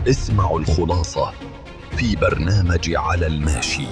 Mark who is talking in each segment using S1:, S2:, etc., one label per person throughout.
S1: اسمعوا الخلاصة في برنامج على الماشي.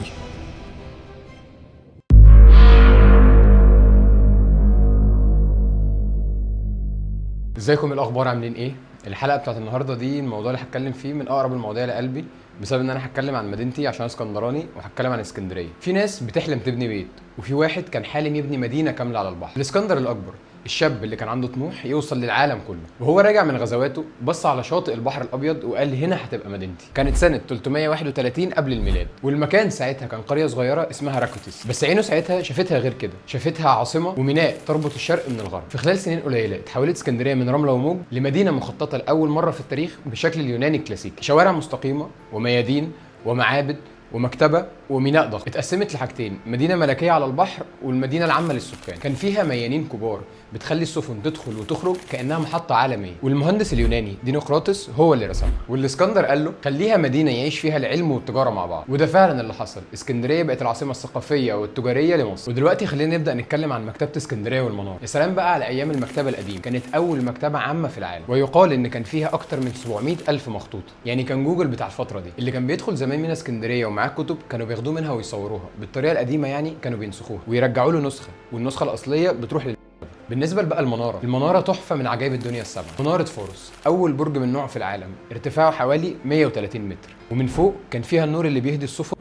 S2: ازيكم، الاخبار، عاملين ايه؟ الحلقة بتاعت النهارده دي الموضوع اللي هتكلم فيه من اقرب المواضيع لقلبي، بسبب ان انا هتكلم عن مدينتي عشان اسكندراني، وهتكلم عن اسكندرية. في ناس بتحلم تبني بيت، وفي واحد كان حالم يبني مدينة كاملة على البحر. الاسكندر الاكبر، الشاب اللي كان عنده طموح يوصل للعالم كله، وهو راجع من غزواته بص على شاطئ البحر الابيض وقال هنا هتبقى مدينتي. كانت سنة 331 قبل الميلاد، والمكان ساعتها كان قرية صغيرة اسمها راكوتيس، بس عينه ساعتها شافتها غير كده، شافتها عاصمة وميناء تربط الشرق من الغرب. في خلال سنين قليله اتحولت اسكندرية من رملة وموج لمدينة مخططه لاول مرة في التاريخ بشكل اليوناني الكلاسيكي، شوارع مستقيمة وميادين ومعابد ومكتبه وميناء ضخم. اتقسمت لحاجتين، مدينة ملكية على البحر والمدينة العامة للسكان. كان فيها ميانين كبار بتخلي السفن تدخل وتخرج كانها محطة عالمية، والمهندس اليوناني دينوقراطس هو اللي رسمها. والاسكندر قال له خليها مدينة يعيش فيها العلم والتجارة مع بعض، وده فعلا اللي حصل. اسكندرية بقت العاصمة الثقافية والتجاريه لمصر. ودلوقتي خلينا نبدا نتكلم عن مكتبه اسكندرية والمناره. يا سلام بقى على ايام المكتبة القديمة، كانت اول مكتبه عامة في العالم، ويقال ان كان فيها اكتر من 700 الف مخطوطة. يعني كان جوجل بتاع الفترة دي. اللي كان بيدخل زمان من اسكندرية ومعاه كتب كانوا بياخدوه منها ويصوروها بالطريقة القديمة، يعني كانوا بينسخوها ويرجعوا له نسخه، والنسخة الاصلية بتروح لل. بالنسبة بقى المنارة، المنارة تحفة من عجائب الدنيا السبعة. منارة فاروس، اول برج من نوعه في العالم، ارتفاعه حوالي 130 متر، ومن فوق كان فيها النور اللي بيهدي السفن.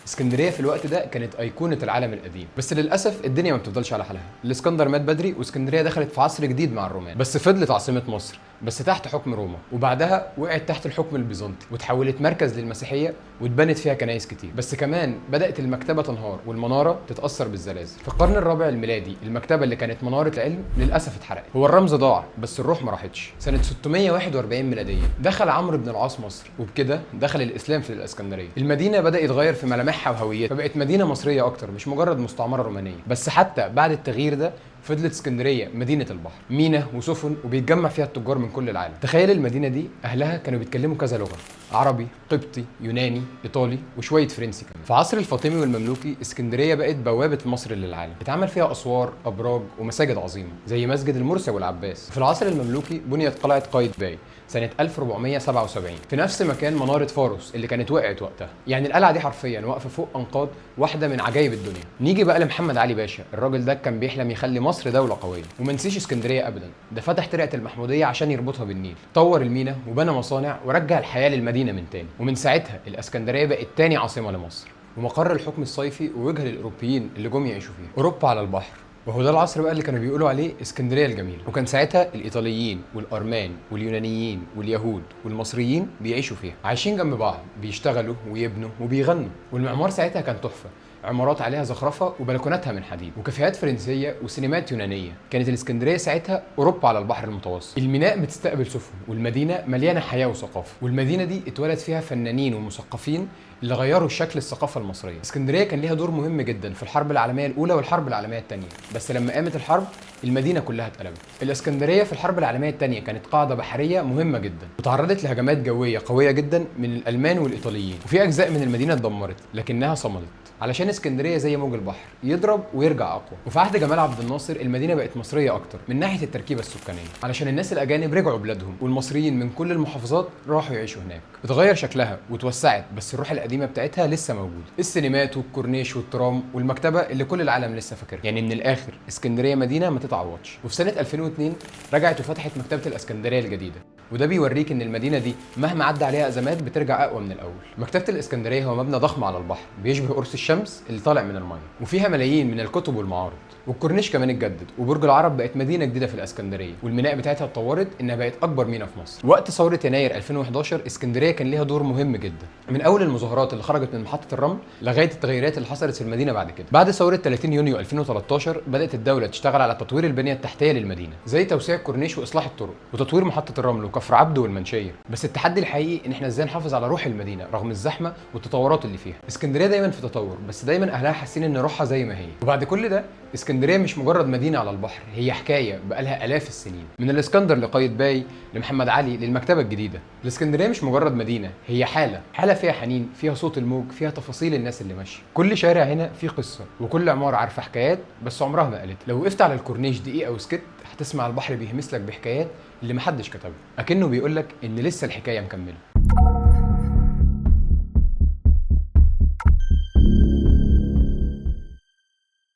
S2: اسكندرية في الوقت ده كانت ايقونة العالم القديم، بس للاسف الدنيا ما بتفضلش على حالها. الاسكندر مات بدري، واسكندريه دخلت في عصر جديد مع الرومان، بس فضلت عاصمة مصر بس تحت حكم روما، وبعدها وقعت تحت الحكم البيزنطي وتحولت مركز للمسيحية واتبنت فيها كنايس كتير. بس كمان بدات المكتبة تنهار والمناره تتاثر بالزلازل. في القرن الرابع الميلادي المكتبة اللي كانت منارة العلم للاسف اتحرقت. هو الرمز ضاع بس الروح ما راحتش. سنة 641 ميلادية دخل عمرو بن العاص مصر، وبكده دخل الاسلام في الاسكندرية. المدينة بدا يتغير في ملامحها وهويتها، فبقت مدينة مصرية اكتر، مش مجرد مستعمرة رومانية. بس حتى بعد التغيير ده فضلت اسكندرية مدينة البحر، مينا وسفن، وبيتجمع فيها التجار من كل العالم. تخيل المدينة دي اهلها كانوا بيتكلموا كذا لغة، عربي، قبطي، يوناني، ايطالي، وشوية فرنسي كمان. في عصر الفاطمي والمملوكي اسكندرية بقت بوابه مصر للعالم، اتعمل فيها اسوار، ابراج، ومساجد عظيمة زي مسجد المرسي والعباس. في العصر المملوكي بنيت قلعه قايتباي سنة 1477 في نفس مكان منارة فاروس اللي كانت وقعت وقتها. يعني القلعة دي حرفيا واقفة فوق انقاض واحدة من عجائب الدنيا. نيجي بقى لمحمد علي باشا، الراجل ده كان بيحلم يخلي مصر دولة قوية، وما نسيش اسكندرية ابدا. ده فتح ترعه المحموديه عشان يربطها بالنيل، طور المينا وبنى مصانع ورجع الحياة للمدينة من تاني. ومن ساعتها الاسكندرية بقت تاني عاصمة لمصر، ومقر الحكم الصيفي ووجهه للاوروبيين اللي جم يعيشوا فيها. اوروبا على البحر، وهو ده العصر بقى اللي كانوا بيقولوا عليه اسكندرية الجميلة. وكان ساعتها الايطاليين والارمان واليونانيين واليهود والمصريين بيعيشوا فيها، عايشين جنب بعض، بيشتغلوا ويبنوا وبيغنوا. والمعمار ساعتها كان تحفة، عمارات عليها زخرفه وبلكوناتها من حديد، وكافيهات فرنسية وسينمات يونانية. كانت الاسكندرية ساعتها اوروبا على البحر المتوسط. الميناء بتستقبل سفن، والمدينة مليانة حياة وثقافة، والمدينة دي اتولد فيها فنانين ومثقفين اللي غيروا شكل الثقافة المصرية. اسكندرية كان ليها دور مهم جدا في الحرب العالمية الاولى والحرب العالمية الثانية، بس لما قامت الحرب المدينة كلها اتقلبت. الاسكندرية في الحرب العالمية الثانية كانت قاعدة بحرية مهمة جدا، وتعرضت لهجمات جوية قوية جدا من الالمان والايطاليين، وفي اجزاء من المدينة اتدمرت لكنها صمدت، علشان اسكندرية زي موج البحر، يضرب ويرجع اقوى. وفي عهد جمال عبد الناصر المدينة بقت مصرية اكتر من ناحية التركيبة السكانية، علشان الناس الاجانب رجعوا بلادهم، والمصريين من كل المحافظات راحوا يعيشوا هناك. اتغير شكلها وتوسعت، بس الروح القديمة بتاعتها لسه موجودة، السينمات والكورنيش والترام والمكتبه اللي كل العالم لسه فاكرها. يعني من الاخر اسكندرية مدينة ما تتعوضش. وفي سنة 2002 رجعت وفتحت مكتبه الاسكندرية الجديدة، وده بيوريك ان المدينة دي مهما عدى عليها ازمات بترجع اقوى من الاول. مكتبه الاسكندرية هو مبنى ضخم على البحر بيشبه قرص الشمس اللي طالع من المية، وفيها ملايين من الكتب والمعارض. والكورنيش كمان اتجدد، وبرج العرب بقت مدينة جديدة في الاسكندرية، والميناء بتاعتها اتطورت انها بقت اكبر ميناء في مصر. وقت ثورة يناير 2011 اسكندرية كان ليها دور مهم جدا، من اول المظاهرات اللي خرجت من محطة الرمل لغاية التغييرات اللي حصلت في المدينة بعد كده. بعد ثورة 30 يونيو 2013 بدات الدولة تشتغل على تطوير البنية التحتية للمدينة، زي توسيع الكورنيش واصلاح الطرق وتطوير محطة الرمل وكفر عبده والمنشيه. بس التحدي الحقيقي ان احنا ازاي نحافظ على روح المدينة رغم الزحمة والتطورات اللي فيها. اسكندرية دايما في تطور، بس دايما اهلها حاسين ان روحها زي ما هي. وبعد كل ده اسكندرية مش مجرد مدينة على البحر، هي حكاية بقالها الاف السنين، من الاسكندر لقايتباي لمحمد علي للمكتبه الجديدة. الاسكندرية مش مجرد مدينة، هي حاله، حاله فيها حنين، فيها صوت الموج، فيها تفاصيل الناس اللي ماشية. كل شارع هنا فيه قصة، وكل عمارة عارفه حكايات بس عمرها ما قالت. لو وقفت على الكورنيش دقيقة وسكت هتسمع البحر بيهمس لك بحكايات اللي محدش كتبها، اكنه بيقول لك ان لسه الحكاية مكملة.